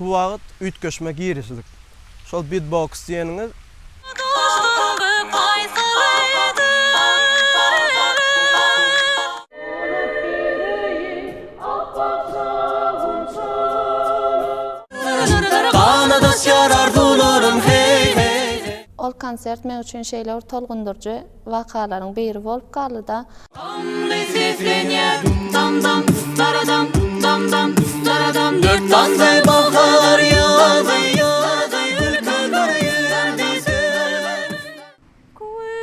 Şu wagt üýtgeşme girizdik. Şol bitboks diýeniňiz. Ol konsert meň üçin şeýle bir tolgundyryjy wakalaryň biri bolup galdy-da. Gamly seslenýär dam dam daradam dam dam daradam Dört pasly bahar ýazy ýazy ülke bir ýerde sen. Qui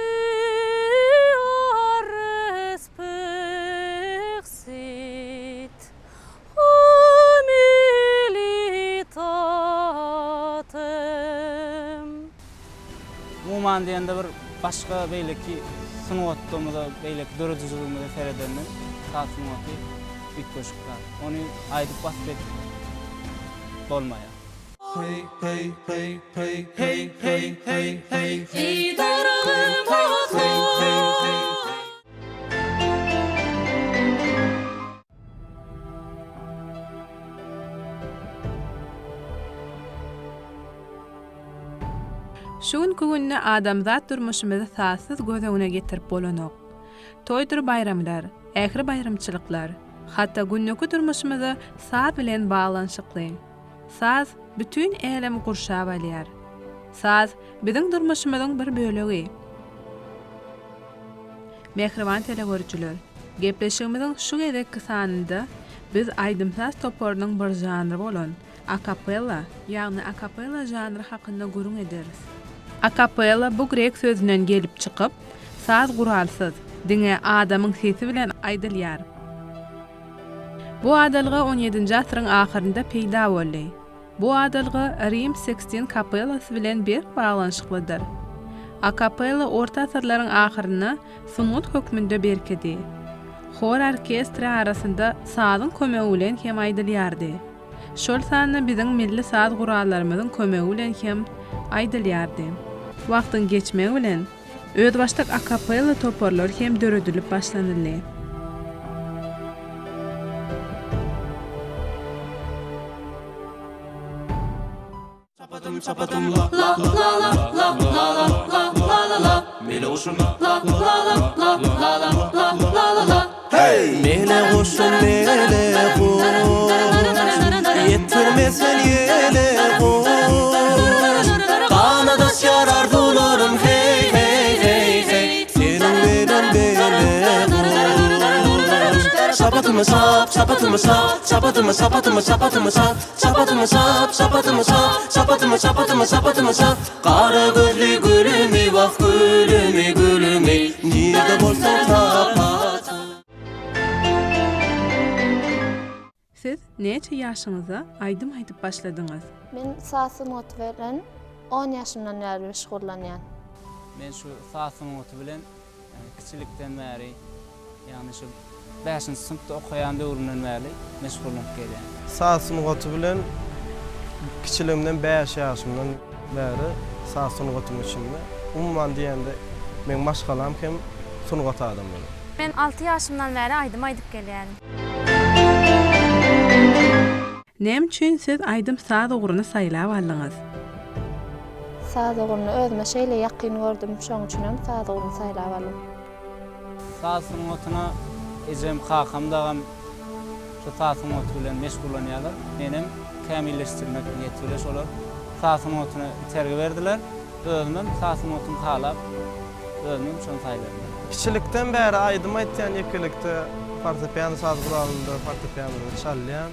respexit humilitatem. Umuman diýende bir başga beýleki sungatdymyza, beýleki döredijiligimize seredende saz sungaty üýtgeşik zat. Ony aýdyp wasp edip bolmaýar. Hey hey hey hey hey hey hey hey Eý daragym otly. Şu günki günde adamzat durmuşymyzy sazsyz göz öňüne getirip bolanok. Toýdur baýramlar, ähli baýramçylyklar, hatda gündeki durmuşymyzda saz bilen baglanyşykly. Saz bütin älemi gurşap alýar. Saz biziň durmuşymyzyň bir bölegi. Mähriban telegörüjiler, gepleşigimiziň şu gezekki sanynda biz aýdym-saz toparynyň bir žanry bolan akapella, ýagny akapella žanry hakynda gürrüň ederis. Akapella bu grek sözünden gelip çykyp, saz guralsyz, diňe adamyň sesi bilen aýdylýar. Bu adalga on ýedinji asyryň ahyrynda peýda boldy. Bu adalga Rim Sikstin kapellasy bilen berk baglanyşyklydyr. Akapella orta asyrlaryň ahyrynda sungat hökmünde berkedi. Hor orkestri arasynda sazyň kömegi bilen hem aýdylýardy. Şol sanda biziň milli saz gurallarymyzyň kömegi bilen hem aýdylýardy. Wagtyň geçmegi bilen, özbaşdak akapella toparlary hem döredilip başlanyldy. Çapadym çapadym la la la la la la la la la la la Mele guşum la la la la la la la la la la Hey! Mele guşum mele guş Ýetdirmesen ýele guş Ganadaşýar arzuwlarym hey hey hey hey Seniň bilen bele guş Şapatymy şap şapatymy şap Şapatymy şapatymy şapatymy şap Çapatymy çap, çapatymy çap, çapatymy çapatymy çapatymy çap Gara gözli gülümi wah gülümi gülümi Nirde bolsaň tapaçam. Siz näçe ýaşyňyzda aýdym aýdyp başladyňyz? Men saz sungaty bilen on ýaşymdan bäri meşgullanýan. Men şu saz sungaty bilen Kiçilikden bäri, ýagny şu bäşinji synpda okaýan döwrümden bäri meşgullanyp gelýän. Saz sungaty bilen kiçiligimden bäş ýaşymdan bäri saz sungatynyň içinde. Umuman diýende meň maşgalam hem sungat adamlary. Men alty ýaşymdan bäri aýdym aýdyp gelýärin. Näme üçin siz aýdym-saz ugruny saýlap aldyňyz? Saz ugruny özüme şeýle ýakyn gördüm, şoň üçinem saz ugruny saýlap aldym. Saz sungatyna ejem, kakam dagam şu saz sungaty bilen meşgullanýarlar. Menem kämilleşdirmek niýeti bilen şolar saz sungatyna itergi berdiler. Özümem saz sungatyny halap, özümem şony saýladym. Kiçilikden bäri aýdym aýtýan ýekelikde fortepiano saz guralynda fortepianoda çalýan.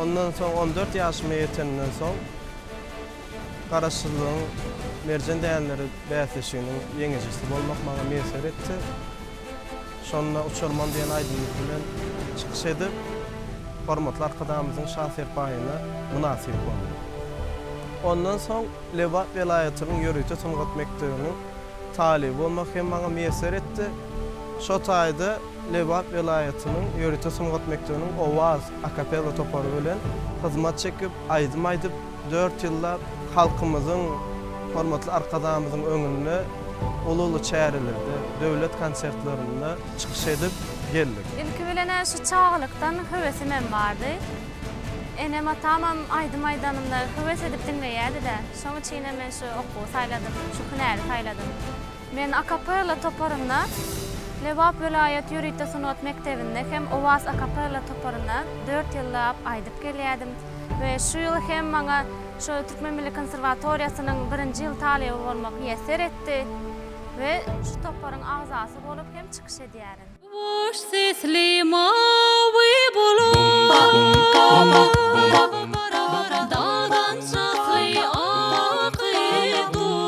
Ondan soň 14 ýaşyma ýetenimden soň Garaşsyzlygyň merjen däneleri bäsleşiginiň ýeňijisi bolmak maňa miýesser etdi. Şonda Uçarman diýen aýdymymyz bilen çykyş edip, hormatly Arkadagymyzyň Şa serpaýyna mynasyp boldum. Ondan soň Lebap welaýatynyň ýörite sungat mekdebiniň talyby bolmak hem maňa miýesser etdi. Şo taýda Lebap welaýatynyň ýörite sungat mekdebiniň Owaz akapella topary bilen hyzmat çekip, aýdym aýdyp, dört ýyllap halkymyzyň, hormatly Arkadagymyzyň öňünde uly-uly çärelerde, döwlet konsertlerinde çykyş edip geldik. Ilki bilen-ä şu çagalykdan höwesimem bardy. Enem-atamam aýdym aýdanymda höwes edip diňleýärdi-de. Şoň üçinem men şu okuwy saýladym, şu hünäri saýladym. Men akapella toparynda, Lebap welaýat ýörite sungat mekdebinde hem Owaz akapella toparynda dört ýyllap aýdyp gelýärdim we şu ýyl hem maňa şu Türkmen milli konserwatoriýasynyň birinji ýyl talyby bolmak miýesser etdi we şu toparyň agzasy bolup hem çykyş edýärin. Hoş sesli mawy bulut, Dagdan çasly aky dut.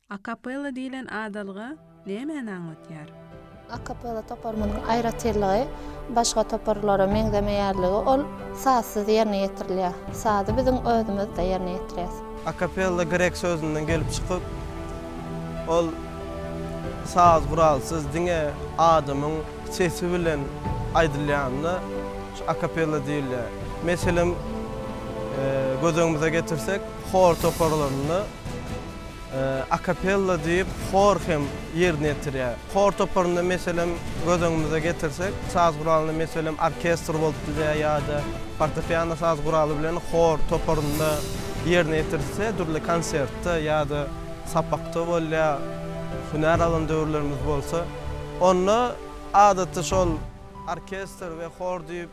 Akapella diýlen adalga nämäni aňladýar? Akapella toparymyzyň aýratynlygy başga toparlara meňzemeýänligi ol sazsyz ýerine ýetirilýär. Sazy biziň özümizde ýerine ýetirýäs. Akapella grek sözünden gelip çykyp, ol saz guralsyz diňe adamyň sesi bilen aýdylýanyna şu akapella diýilýär. Meselem, göz öňümize getirsek, hor toparlarynda Akapella diýip hor hem ýerine ýetirýär. Hor toparynda meselem göz öňümize getirsek, saz guralyny meselem orkestr bolup bilýär ýa-da fortepiano saz guraly bilen hor toparynda ýerine ýetirse dürli konsertde ýa-da sapakda bolýar, hünär alan döwürlerimiz bolsa, onda adatda şol orkestr we hor diýip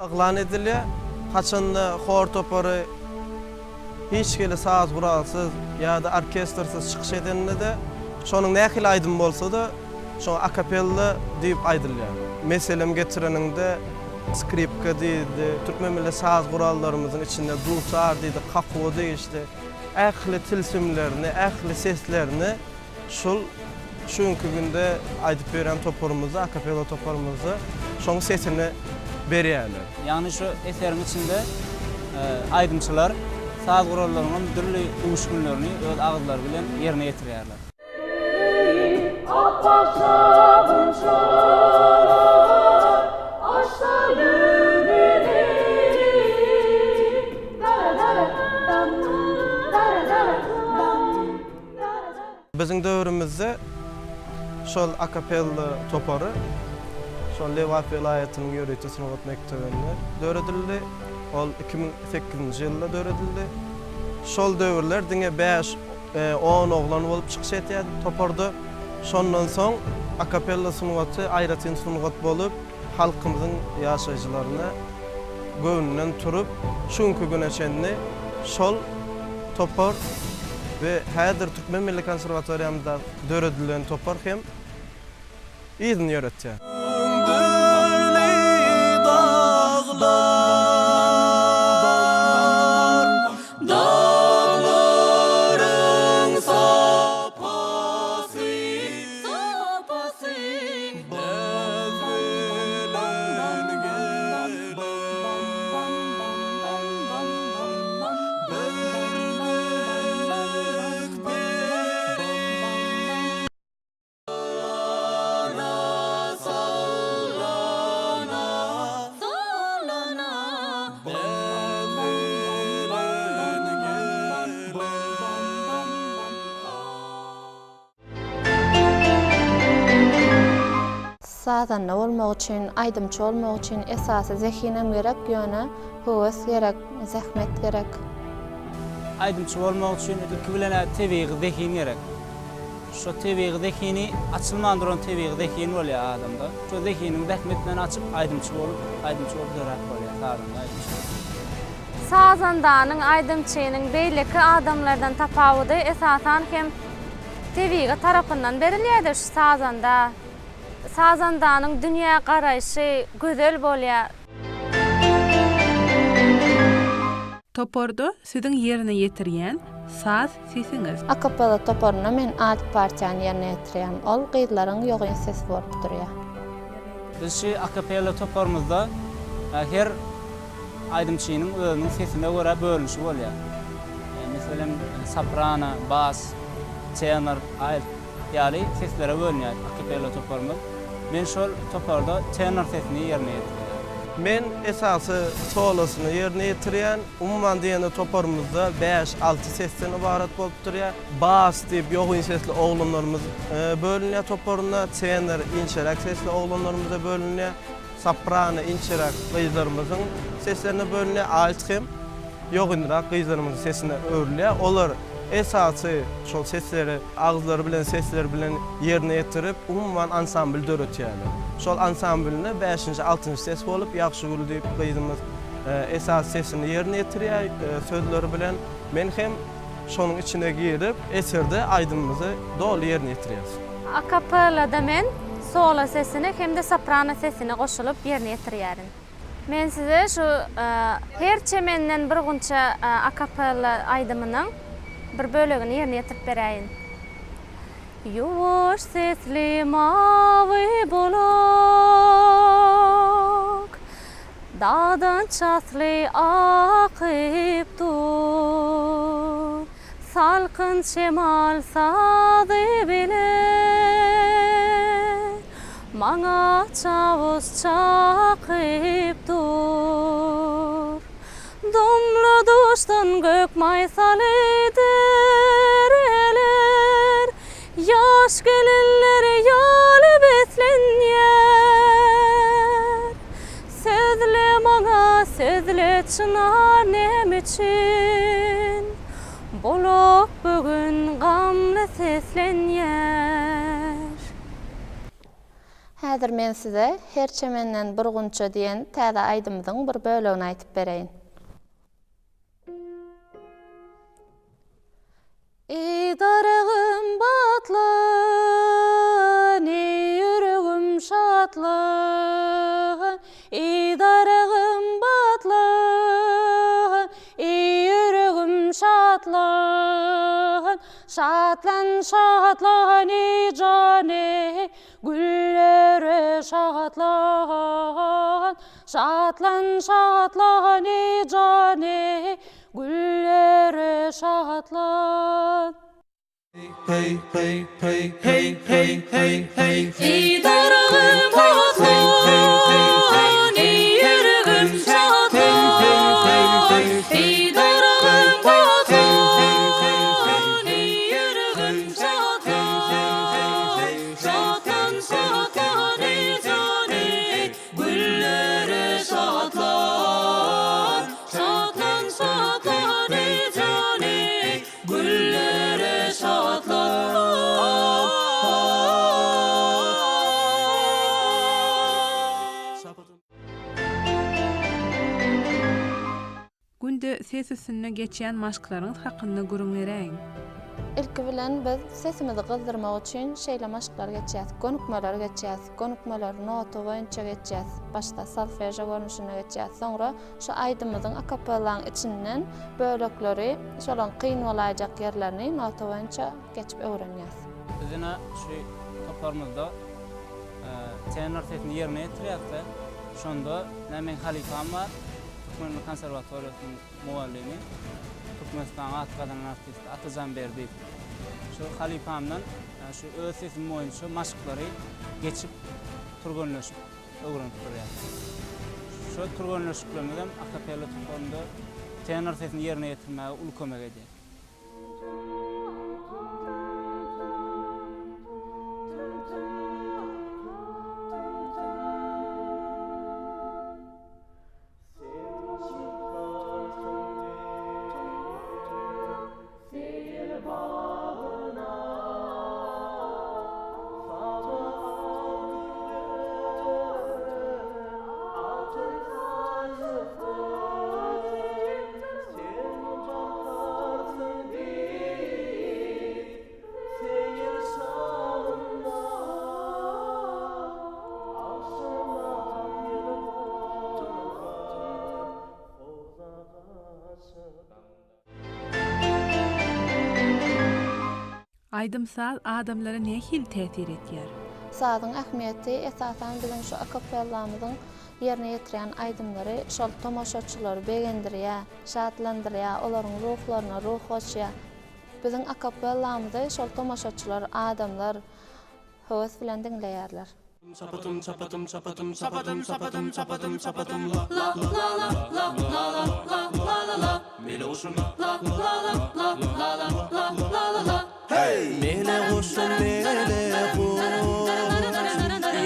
Yglan edilýär. Haçanda hor topary hiç hili saz guralsyz ýa-da orkestrsiz çykyş edende-de, şonuň nähili aýdym bolsa-da, şoňa akapella diýip aýdylýar. Meselem getireniňde, skripka diýdi, türkmen milli saz gurallarymyzyň içinde dutar diýdi, kakuwa degişli ähli tilsimlerini, ähli seslerini Şul şu günki günde aýdyp berýän toparymyzda, akapella toparymyzda şoň sesini berýärler. Ýagny şu eseriň içinde aýdymçylar saz gurallarynyň dürli öwüşginlerini öz agyzlary bilen ýerine ýetirýärler. Appak sabun çalar, açsa gülüni. Dara-dara dam, dara-dara dam. Biziň döwrümizde şol akapella topary şol Lebap welaýatynyň ýörite sungat mekdebinde döredildi. Ol 2008-nji ýylda döredildi. Şol döwürler diňe bäş, on oglan bolup çykyş edýärdi toparda. Şondan soň akapella sungaty aýratyn sungat bolup, halkymyzyň ýaşaýjylaryna göwnünden turup, şu günki güne çenli şol topar we häzir Türkmen milli konserwatoriýamyzda döredilen topar hem yzyny ýöretýär. Dürli daglar, daglaryň sapasy, sapasy, näz bilen gelen, bir bölek peri. Sallana, sallana, sallana, näz bilen gelen. Sazanda bolmak üçin, aýdymçy bolmak üçin esasy zehinem gerek, ýöne höwes gerek, zähmet gerek. Aýdymçy bolmak üçin ilki bilen-ä tebigy zehin gerek. Şo tebigy zehini açylman duran tebigy zehin bolýar adamda. Şo zehiniňi zähmet bilen açyp aýdymçy bolup, aýdymçy bolup döräp bolýar, sazanda aýdymçy bolup. Sazandanyň, aýdymçynyň beýleki adamlardan tapawudy esasan hem tebigy tarapyndan berilýär-de şu sazanda. Sazandanyň dünýä garaýşy gözel bolýar. Toparda siziň ýerine ýetirýän saz sesiňiz. Akapella toparynda men alt partiýany ýerine ýetirýän. Ol gyzlaryň ýogyn sesi bolup durýar. Biz şu akapella toparymyzda her aýdymçynyň özüniň sesine görä bölünişi bolýar. Meselem, soprano, bas, tenor, alt ýaly seslere bölünýär akapella toparymyz. Men şol toparda tenor sesini ýerine ýetirýän. Men esasy solosyny ýerine ýetirýän. Umuman diýende toparymyzda bäş-alty sesden ybarat bolup durýar. Bas diýip ýogyn sesli oglanlarymyz bölünýär toparynda, tenor inçeräk sesli oglanlarymyza bölünýär, soprano inçeräk gyzlarymyzyň seslerine bölünýär, alt hem ýogynrak gyzlarymyzyň sesine öwrülýär. Olar esasy şol sesleri agyzlary bilen sesleri bilen ýerine ýetirip, umuman ansambl döretýärler. Şol ansamblynda bäşinji, altynjy ses bolup Ýagşygül diýip gyzymyz esasy sesini ýerine ýetirýär sözleri bilen. Men hem şonuň içine girip, eserde aýdymymyzy doly ýerine ýetirýäris. Akapellada men solo sesini hem-de soprano sesini goşulyp ýerine ýetirýärin. Men size şu Her çemenden bir gunça akapella aýdymynyň bir bölegini ýerine ýetirip beräýin. Ýuwaş sesli mawy bulak, Dagdan çasly akyp dur. Salkyn şemal sazy bile, Maňa çawuş çakyp dur. Dumly duşdan gök maýsaly dereler, Ýaş gelinler ýaly beslenýär. Sözle maňa sözle çynar näme üçin Bulak bu gün gamly seslenýär. Häzir men size Her çemenden bir gunça diýen täze aýdymyzyň bir bölegini aýtyp bereýin. Eý daragym batlan, eý ýüregim şatlan, Eý daragym batlan, eý ýüregim şatlan, Şatlan, şatlan eý jan eý, güllere şatlan, Şatlan, şatlan eý jan eý, Güllere şatlan. Hey hey hey hey hey hey hey Eý daragym atlan, eý ýüregim şatlan, Eý daragym atlan, eý ýüregim şatlan, Şatlan, şatlan eý jan eý, Güllere şatlan, Şatlan, şatlan eý jan eý, Güllere şatlan. Günde ses üstünde geçýän maşklaryňyz hakynda gürrüň beräýiň. Ilki bilen biz sesimizi gyzdyrmak üçin şeýle maşklar geçýäs, gönükmeler geçýäs. Gönükmeleri nota boýunça geçýäs. Başda solfeža görnüşinde geçýäs. Soňra şu aýdymymyzyň akapellaň içinden bölekleri, şolaryň kyn bolaýjak ýerlerini nota boýunça geçip öwrenýäs. Biz ine şu toparymyzda tenor sesini ýerine ýetirýäs-de, şonda ine meň halypam bar, Türkmen milli konserwatoriýasynyň mugallymy, Türkmenistanyň at gazanan artisti Atajan Berdiýew. Şu halypamdan şu öz sesim boýunça maşklary geçip, türgenleşip öwrenip durýar. Şu türgenleşiklerimizem akapella toparynda tenor sesini ýerine ýetirmäge uly kömek edýär. Aýdym-saz adamlara nähili täsir edýär? Sazyň ähmiýeti, esasan, biziň şu akapellamyzyň ýerine ýetirýän aýdymlary şol tomaşaçylary begendirýär, şatlandyrýar, olaryň ruhlaryna ruh goşýar. Biziň akapellamyzy şol tomaşaçylar, adamlar höwes bilen diňleýärler. Çapatym çapatym çapatym çapatym çapatym çapatym çapatym la la la la la la la la la la la Mele guşum la la la la la la la la la la la Hey! Mele guşum mele guş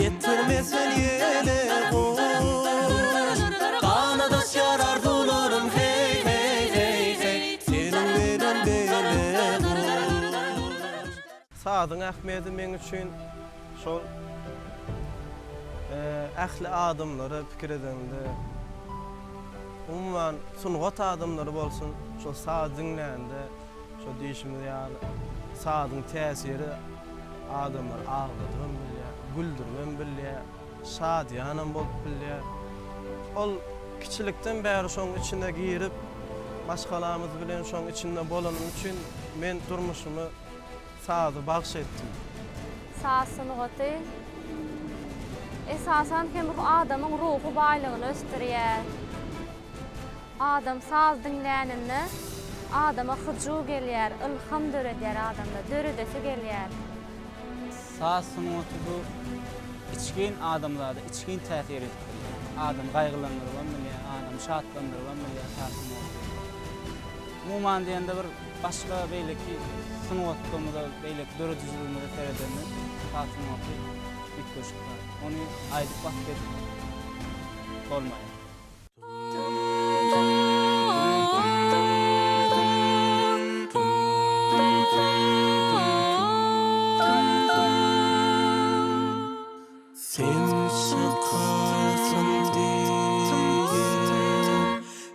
Ýetirmesen ýele guş Ganadaş ýar arzuwlarym hey hey hey hey Seniň bilen bele guş. Sazyň ähmiýeti meň üçin şol ähli adamlara pikir edende, umuman sungat adamlary bolsun, şol saz diňlände, şo diýşimiz ýaly sazyň täsiri adamlary agladybam bilýär, güldüribem bilýär, şadyýanam bolup bilýär. Ol kiçilikden bäri şoň içine girip, maşgalamyz bilen şoň içinde bolanym üçin men durmuşymy sazy bagş etdim. Saz sungaty, esasan hem adamyň ruhy baýlygyny ösdürýär. Adam saz diňläninde adama hyjuw gelýär, ylham döredýär adamda, döredesi gelýär. Saz sungaty bu içgin adamzada içgin täsir edip bilýär. Adamy gaýgylandyrybam bilýär, adamy şatlandyrybam bilýär saz sungaty. Umuman diýende bir başga beýleki sungatlarymyza, beýleki döredijiligimize seredende saz sungaty üýtgeşik zat. Ony aýdyp wasp edip bolmaýar. Sen çykarsyň diýip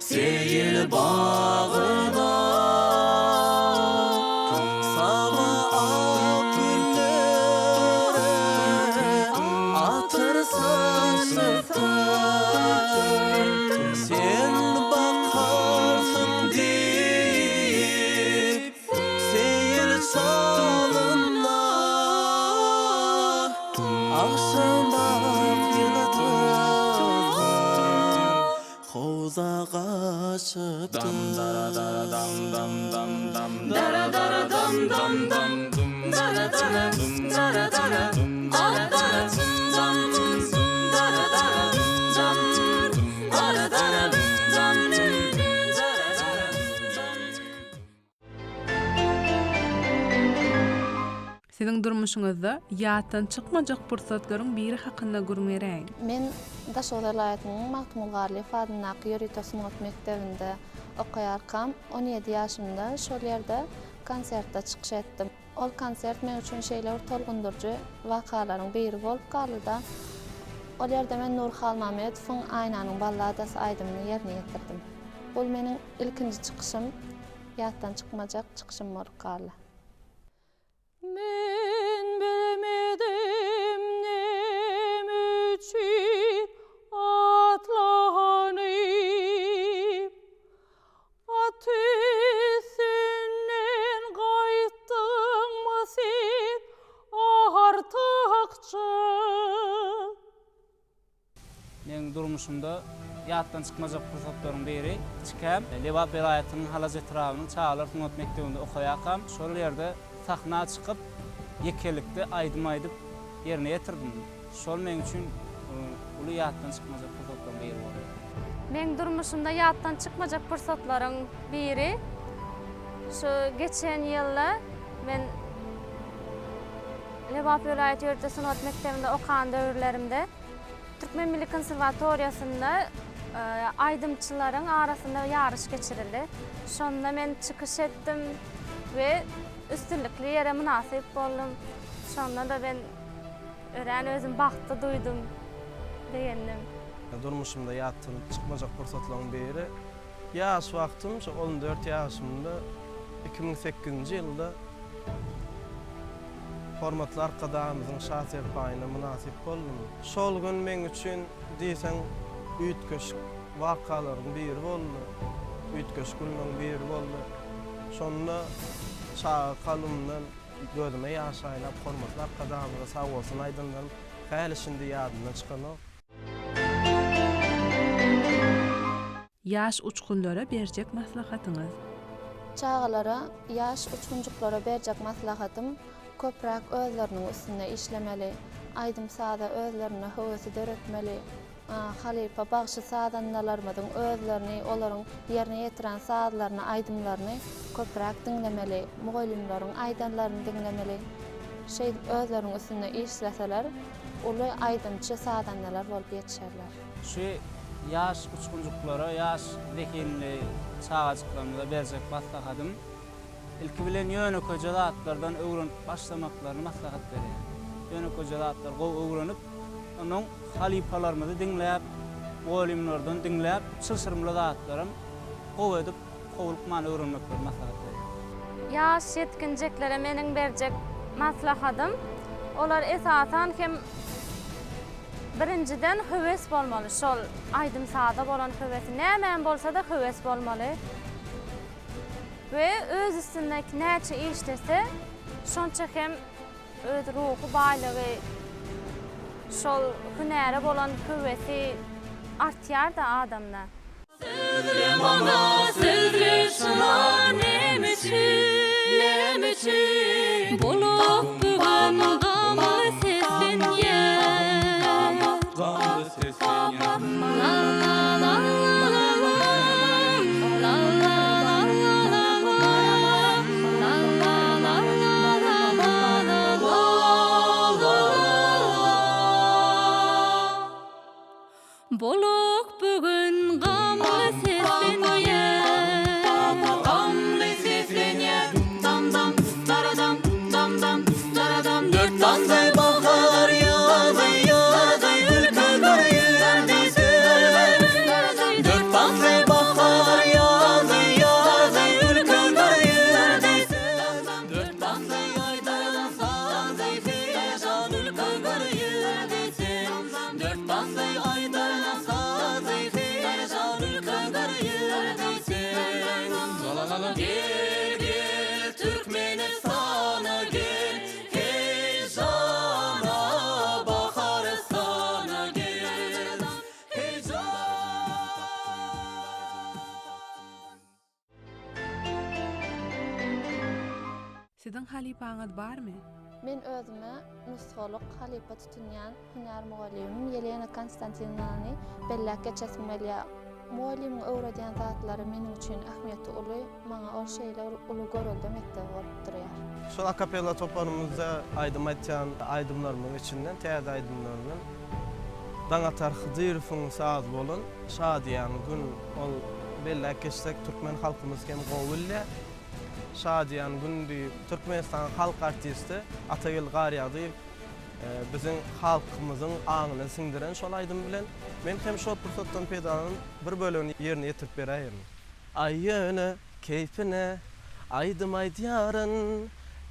seýil bagyna Saba ak güllere atyr saçypdyr Sen bakarsyň diýip Seýil çalynda Agşam ak ýyldyzlar howza gaçypdyr. Siziň durmuşyňyzda ýatdan çykmajak pursatlaryň biri hakynda gürrüň beräýiň. Men Daşoguz welaýatynyň Magtymguly Garlyýew adyndaky ýörite sungat mekdebinde okaýarkam, 17 ýaşymda şol ýerde konsertde çykyş etdim. Ol konsert meň üçin şeýle bir tolgundyryjy wakalaryň biri bolup galdy-da, ol ýerde men Nury Halmämmedowyň Aýnanyň balladasy aýdymyny ýerine ýetirdim. Bul meniň ilkinji çykyşym. Ýatdan çykmajak çykyşym bolup galdy. Men bilmedim näme üçin atlanyp, At üstünden gaýtdyňmy sen artykça? Meň durmuşymda ýatdan çykmajak pursatlaryň biri, kiçikäm Lebap welaýatynyň Halaç etrabynyň çagalar sungat mekdebinde okaýarkam, şol ýerde sahna çykyp, ýekelikde aýdym aýdyp ýerine ýetirdim. Şol meň üçin uly ýatdan çykmajak pursatlaryň biri boldy. Meň durmuşymda ýatdan çykmajak pursatlaryň biri, şu geçen ýylda men Lebap welaýat ýörite sungat mekdebinde okan döwürlerimde Türkmen milli konserwatoriýasynda aýdymçylaryň arasynda ýaryş geçirildi. Şonda men çykyş etdim we üstünlikli ýere mynasyp boldum. Şonda-da men örän özümi bagtly duýdum, begendim. Durmuşymda ýatdan çykmajak pursatlaryň biri, ýaş wagtym, şo 14 ýaşymda, 2008-nji ýylda Hormatly Arkadagymyzyň Şa serpaýyna mynasyp boldum. Şol gün meň üçin diýseň üýtgeşik wakalaryň biri boldy. Üýtgeşik günleriň biri boldy. Şonda çaga kalbymdan gözüme ýaş aýlap hormatly Arkadagymyza sagbolsun aýdanlarym häli-şindi ýadymdan çykanok. Ýaş uçgunlara berjek maslahatyňyz? Çagalara, ýaş uçgunjyklara berjek maslahatym, köpräk özleriniň üstünde işlemeli. Aýdym-saza özlerinde höwesi döretmeli. Halypa bagşy-sazandalarymyzyň özlerini, olaryň ýerine ýetiren sazlaryny, aýdymlaryny köpräk diňlemeli, mugallymlaryň aýdanlaryny diňlemeli. Şeýdip özleriniň üstünde işleseler, uly aýdymçy, sazandalar bolup ýetişerler. Şu ýaş uçgunjyklara, ýaş zehinli çagajyklarymyza berjek maslahatym, Ilki bilen ýönekeýje zatlardan öwrenip başlamaklaryny maslahat berýän. Ýönekeýje zatlary gowy öwrenip, onnoň halypalarymyzy diňläp, mugallymlardan diňläp, çylşyrymly zatlaram gowy edip, howlukman öwrenmeklerini maslahat berýän. Ýaş ýetginjeklere meniň berjek maslahatym, olar esasan hem birinjiden höwes bolmaly, şol aýdym-saza bolan höwesi, nämäm bolsa-da höwes bolmaly. We öz üstünde näçe işlese, şonça hem öz ruhy baýlygy, şol hünäre bolan höwesi artýar-da adamda. Sözle maňa sözle çynar näme üçin, näme üçin Bolup bu gün gamly seslenýär. Gamly seslenýär. Boluk bu gün gamly seslenýär. Gamly seslenýär dam dam daradam dam dam daradam Dört pasly bahar ýazy ýazy ülke bir ýerde sen Dört pasly bahar ýazy ýazy ülke bir ýerde sen Dört pasly aýdym sazy heýjan ülke bir ýerde sen Dört pasly aýdym sazy heýjan ülke bir ýerde sen Gel gel Türkmenistana gel Heý jana Baharystana gel Heý jan. Siziň halypaňyz barmy? Men özüme nusgalyk halypa tutunýan hünär mugallymym Ýelena Konstantinowny belläp geçesim gelýär. Mugallymyň öwredýän zatlary meniň üçin ähmiýeti uly, maňa ol şeýle bir uly görelde mekdebi bolup durýar. Şol akapella toparymyzda aýdym aýtýan aýdymlarymyň içinden täze aýdymlardan Daňatar Hydyrowyň sazy bolan Şadyýan gün ol belläp geçsek türkmen halkymyz hem gowy bilýär. Şadyýan gün diýip Türkmenistanyň halk artisti Atageldi Garýagdyýew biziň halkymyzyň aňyna siňdiren şol aýdym bilen men hem şol pursatdan peýdalanyp bir bölegini ýerine ýetirip beräýerin. Aý ýöne keýpine aýdym aýdýaryn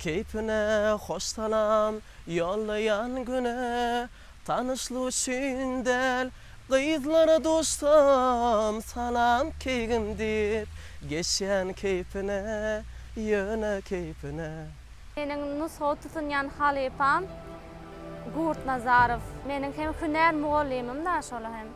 keýpine hoş salam ýollaýan güne tanyşlyk üçin däl gyzlara duşsam salam keýgim diýip geçýän keýpine ýöne keýpine. Meniň nusga tutunýan halypam Gurt Nazarow. Meniň hem hünär mugallymym-da şol hem.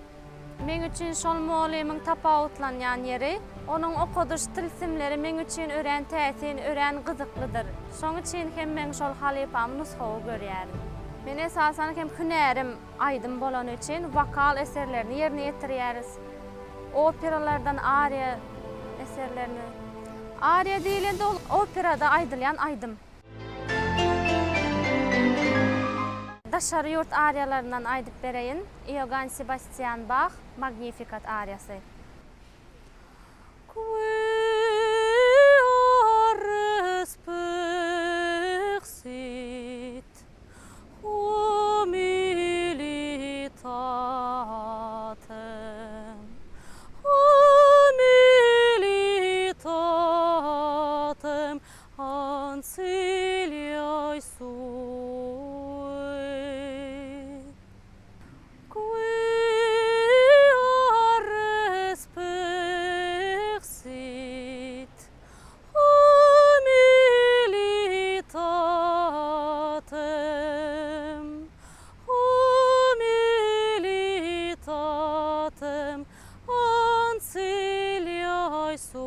Meň üçin şol mugallymyň tapawutlanýan ýeri, onuň okadyş tilsimleri meň üçin örän täsin, örän gyzyklydyr. Şoň üçin hem men şol halypamy nusgawy görýärin. Men esasan hem hünärim aýdym bolany üçin wokal eserlerini ýerine ýetirýäris. Operalardan ariýa eserlerini. Ariýa diýlende ol operada aýdylýan aýdym. Daşary ýurt ariýalaryndan aýdyp bereýin, Iogann Sebastian Bah, Magnificat ariýasy. Qui arrespexit Humilitatem, humilitatem anciliae suae. Quia respexit Humilitatem, humilitatem anciliae suae.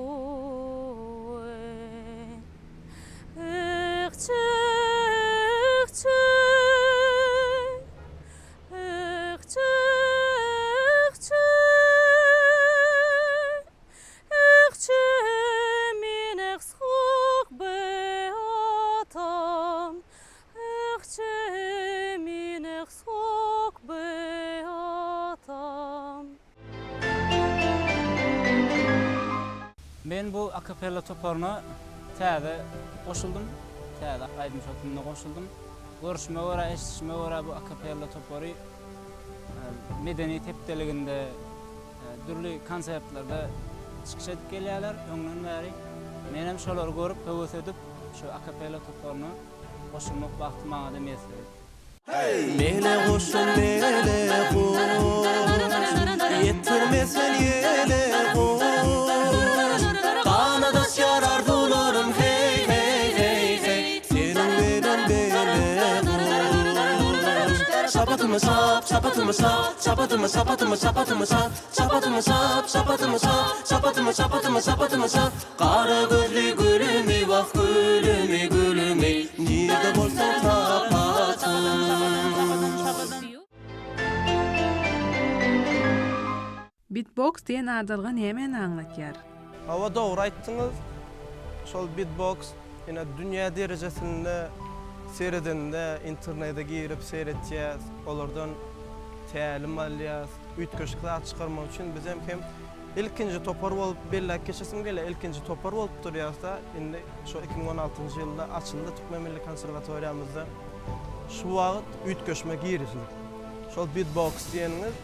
Men bu akapella toparyna täze goşuldym. Täze aýdymçy hökmünde goşuldym. Görşüme görä, eşidişime görä bu akapella topary Medeniýet hepdeliginde, dürli konsertlerde çykyş edip gelýärler öňden bäri. Menem şolary görüp, höwes edip, şu akapella toparyna goşulmak bagty maňa-da miýesser etdi. Mele goşun mele goş Ýetirme sen ýele goş Ganadaşýar arzuwlarym heý heý heý heý Seniň bilen bele goş Şapatymy şap şapatymy şap Şapatymy şapatymy şapatymy şap Şapatymy şap şapatymy şap Şapatymy şapatymy şapatymy şap Gara gözli gülümi wah gülümi gülümi Nirde bolsaň taparsyň. Bitboks diýen adalga nämäni aňladýar? Hawa dogry aýtdyňyz. Şol bitboks ine dünýä derejesinde seredende internede girip seretýäs, olardan tälim alýas, üýtgeşik zat çykarmak üçin bizem hem Ilkinji topar bolup belläp geçesim gelýär, ilkinji topar bolup durýarsa, indi şu 2016-njy ýylda açyldy Türkmen milli konserwatoriýamyzda. Şu wagt üýtgeşme girizildi. Şol bitboks diýeniňiz,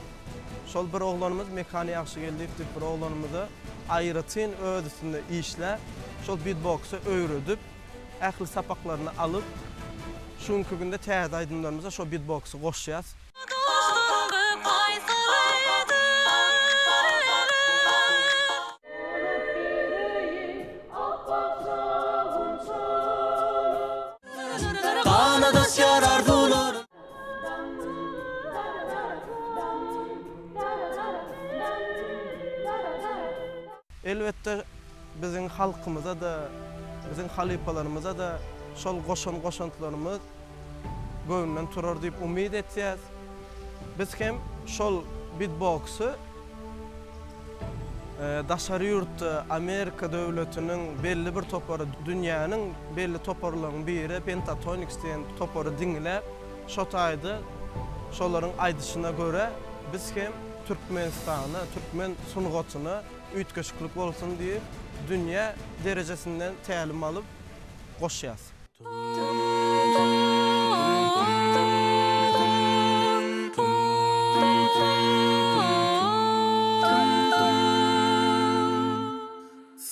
şol bir oglanymyz Mekan Ýagşygeldiýew diýip bir oglanymyza aýratyn öz üstünde işläp, şol bitboksy öwredip, ähli sapaklaryny alyp, şu günki günde täze aýdymlarymyza şol bitboksy goşýas. Ganadaşýar arzuwlarym. Elbetde, biziň halkymyza-da, biziň halypalarymyza-da şol goşan goşantlarymyz göwnünden turar diýip umyt etýäs. Biz hem şol bitboksy daşary ýurtda Amerika döwletiniň belli bir topary, dünýäniň belli toparlarynyň biri Pentatonix diýen topary diňläp, şo taýda şolaryň aýdyşyna görä biz hem Türkmenistana, türkmen sungatyna üýtgeşiklik bolsun diýip, dünýä derejesinden tälim alyp goşýas.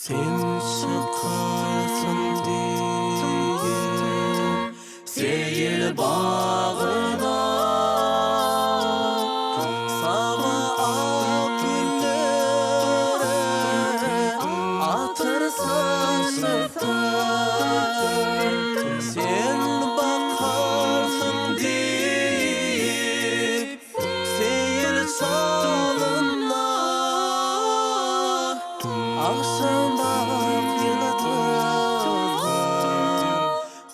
Sen çykarsyň diýip seýil bagyna Saba ak güllere atyr saçypdyr Sen bakarsyň diýip seýil çalynda Agşam ak ýyldyzlar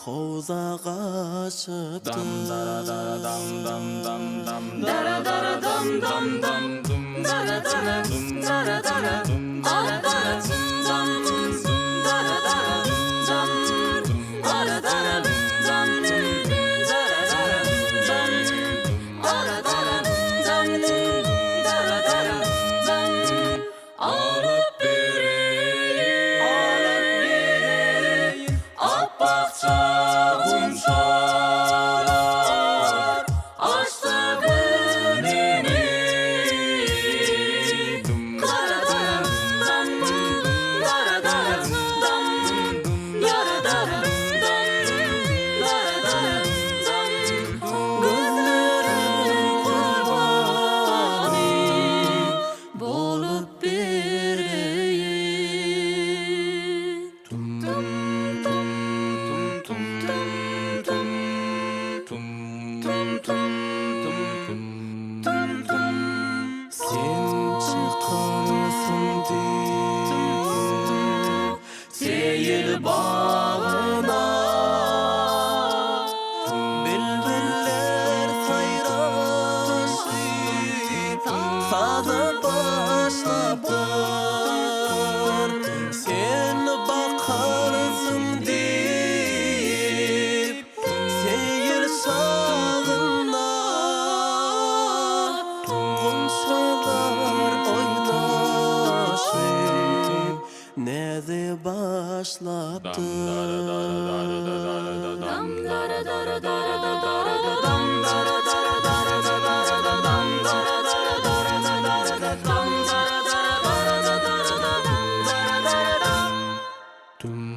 howza gaçypdyr. Alyp bereýin, alyp bereýin, Apbakja gunçalar açsa gülüni.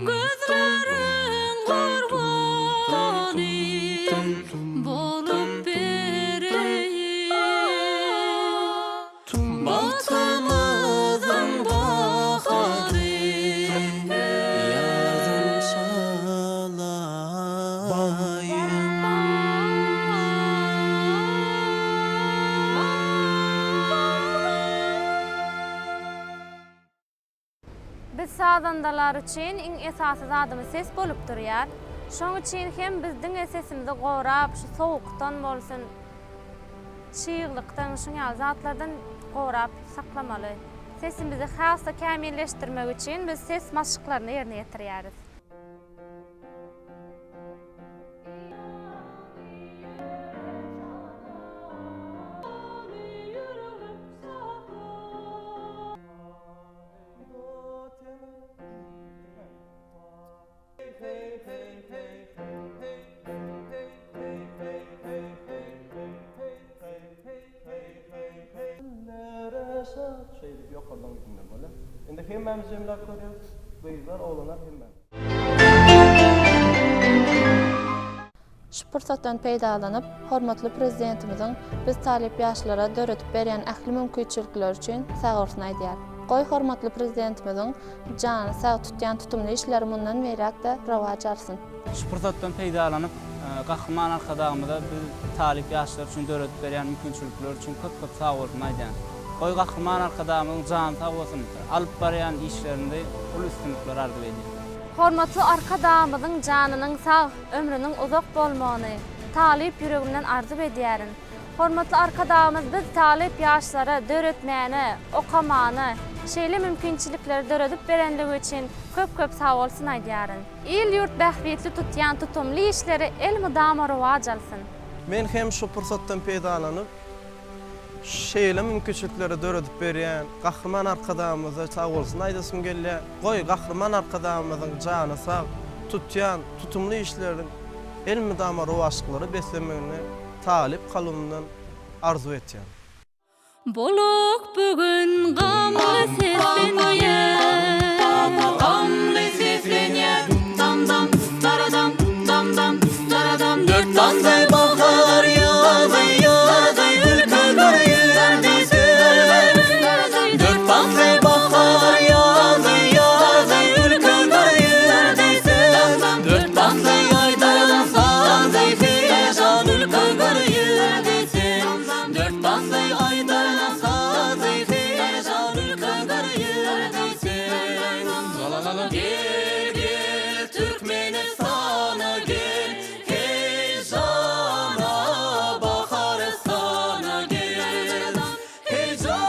Gözleriň gurbany bolup bereýin. Bagtymyzyň bahary ýazyn çalaýyn. Biz sazandalar üçin iň esasy zadymyz ses bolup durýar. Şoň üçin hem biz diňe sesimizi gorap, şu sowukdan bolsun, çyglykdan, şuň ýaly zatlardan gorap saklamaly. Sesimizi has-da kämilleşdirmek üçin biz ses maşklaryny ýerine ýetirýäris. Şeýdip ýokardan gitmeli bolýar. Indi hemmämiz jemläp görýäs. Gyzlar, oglanlar hemmämiz. Şu pursatdan peýdalanyp, hormatly Prezidentimiziň biz talyp ýaşlara döredip berýän ähli mümkinçilikleri üçin sagbolsun aýdýar. Goý, hormatly Prezidentimiziň jany sag, tutýan tutumly işleri mundan beýläk-de rowaç alsyn! Şu pursatdan peýdalanyp, Gahryman Arkadagymyza biz talyp ýaşlar üçin döredip berýän mümkinçilikleri üçin köp-köp sagbolsun aýdýan. Goý, Gahryman Arkadagymyzyň jany sag bolsun, alyp barýan işlerinde uly üstünlikler arzuw edýän. Hormatly Arkadagymyzyň janynyň sag, ömrüniň uzak bolmagyny talyp ýüregimden arzuw edýärin. Hormatly Arkadagymyz biz talyp ýaşlara döretmäne, okamana şeýle mümkinçilikleri döredip berenligi üçin köp-köp sagbolsun aýdýaryn. Il-ýurt bähbitli tutýan tutumly işleri elmydama rowaç alsyn. Men hem şu pursatdan peýdalanyp, Şeýle mümkinçilikleri döredip berýän Gahryman Arkadagymyza sagbolsun aýdasym gelýär. Goý, Gahryman Arkadagymyzyň jany sag, tutýan tutumly işleriň elmydama rowaçlyklara beslenmegini talyp kalbymdan arzuw etýän. Buluk bu gün gamly seslenýär. Gamly seslenýär dam dam daradam dam dam daradam Dört pasly bahar ýazy ýazy ülke bir ýerde sen Dört pasly bahar ýazy ýazy ülke bir ýerde sen Dört pasly aýdym sazy heýjan ülke bir ýerde sen Dört pasly aýdym sazy heýjan ülke bir ýerde sen Gel gel Türkmenistana gel Heý jana Baharystana gel Heý jan.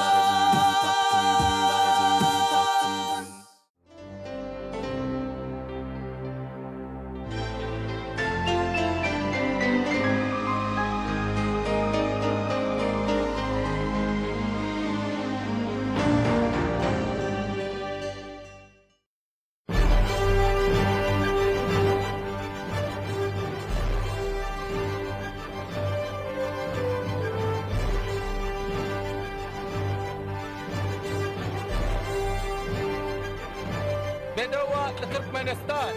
Bedew atly Türkmenistan!